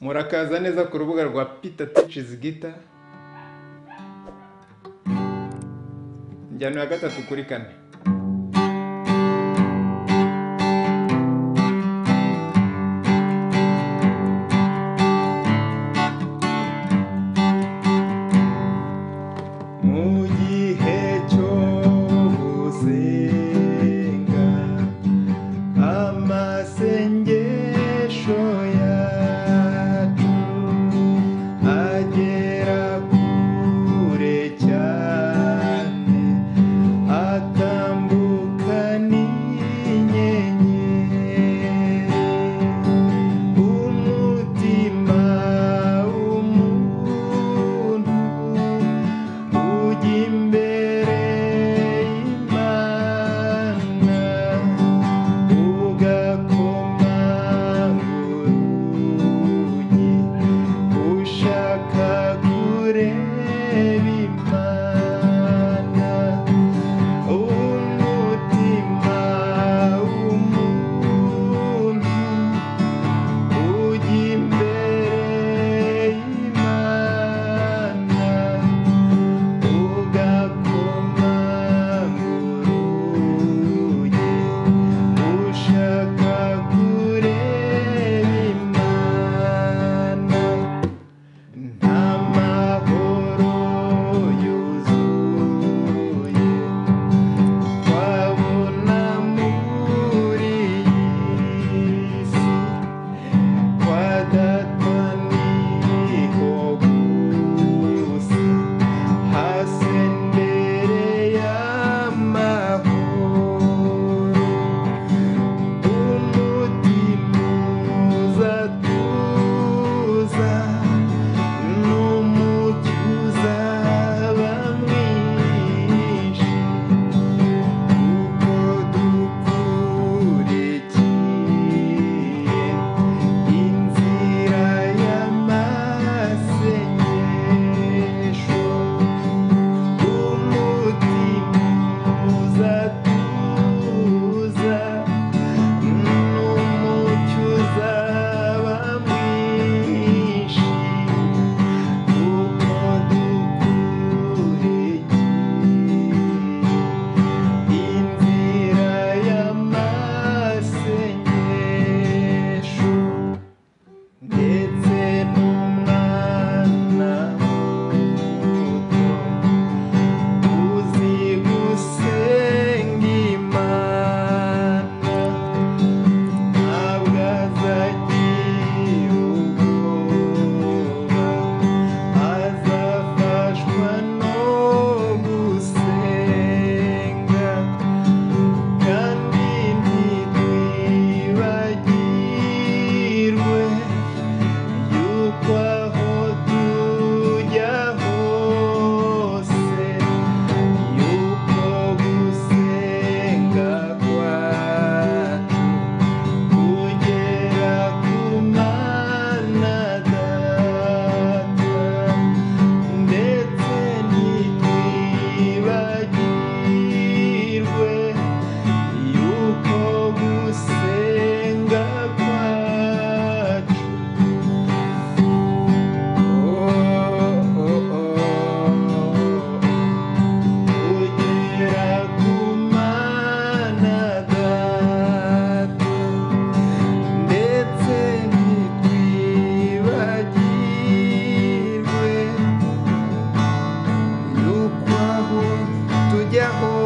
Murakaza neza ku rubuga rwa Peter Teaches Guitar. Injyana ya gatatu kuri kane. Mu gihe cyo gusenga amasengesho yacu agera kure cyane, atambuka n'inyenyeri. Umutima w'umuntu ujya imbere y'Imana, ugakomanga urugi, ushaka kureba Imana. Umutima w'umuntu ujya imbere y'Imana, ugakomanga urugi, ushaka kureba Imana. Nta mahoro yuzuye twabona muri iyi si, kwa Data niho gusa hasendereye amahoro. Umutima uzatuza n'umucyo uzaba mwinshi, kuko dukurikiye inzira y'amasengesho. Umutima uzatuza n'umucyo uzaba mwinshi, kuko dukurikiye inzira y'amasengesho. Ndetse n'umwana muto uzi gusenga Imana, ntabwo azagira ubwoba, azafashwa no gusenga. Kandi ntitwibagirwe yuko aho tujya hose, yuko gusenga kwacu kugera ku Mana Data. Ndetse ntitwibagirwe yuko gusenga kwacu kugera ku Mana Data. Ndetse ntitwibagirwe yuko aho tujya hose.